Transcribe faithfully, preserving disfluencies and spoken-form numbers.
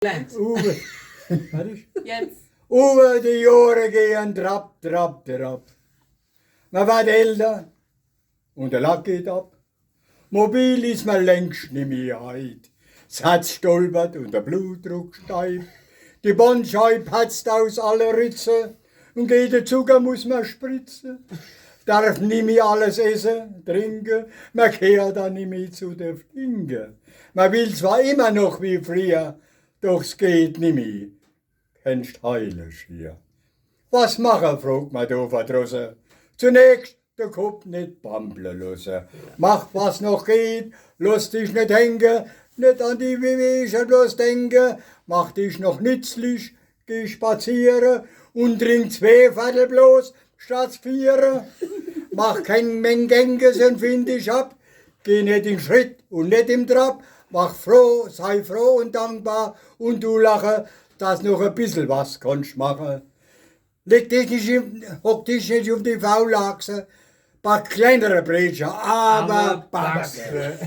Uwe, was is? Jetzt. Uwe, die Johre gehn trapp, trapp, trapp. Mer werd älder un de Lack geht ab. Mobil is mer längst nimmi heit. S Herz stolpert un de Blutdruck steigt. Die Bandscheibe platzt aus alle Ritze un gege de Zucker muss mer spritze. Derf nimmi alles esse, trinke, mer gheert do nimmi zu de Flinke. Mer will zwar immer noch wie frieher, doch s geht nimmi, kenscht heile schier. Was mache, frogt mer do verdrosse. Zunächst de Kopp net bambele losse. Mach, was noch geht, loss dich net hänge, net an die Wehwehche bloß denke. Mach dich noch nützlich, geh spaziere un trink zwee Vertel bloß statt viere. Mach keng Meng Gänge, sonst fing ich ab. Geh net im Schritt un net im Trab. Mach froh, sei froh un dankbar un du lache, dass noch e bissel was kannst mache. Leg dich net im, hock dich net uf die Faulachse. Back kleinere Brötche, awwer back se.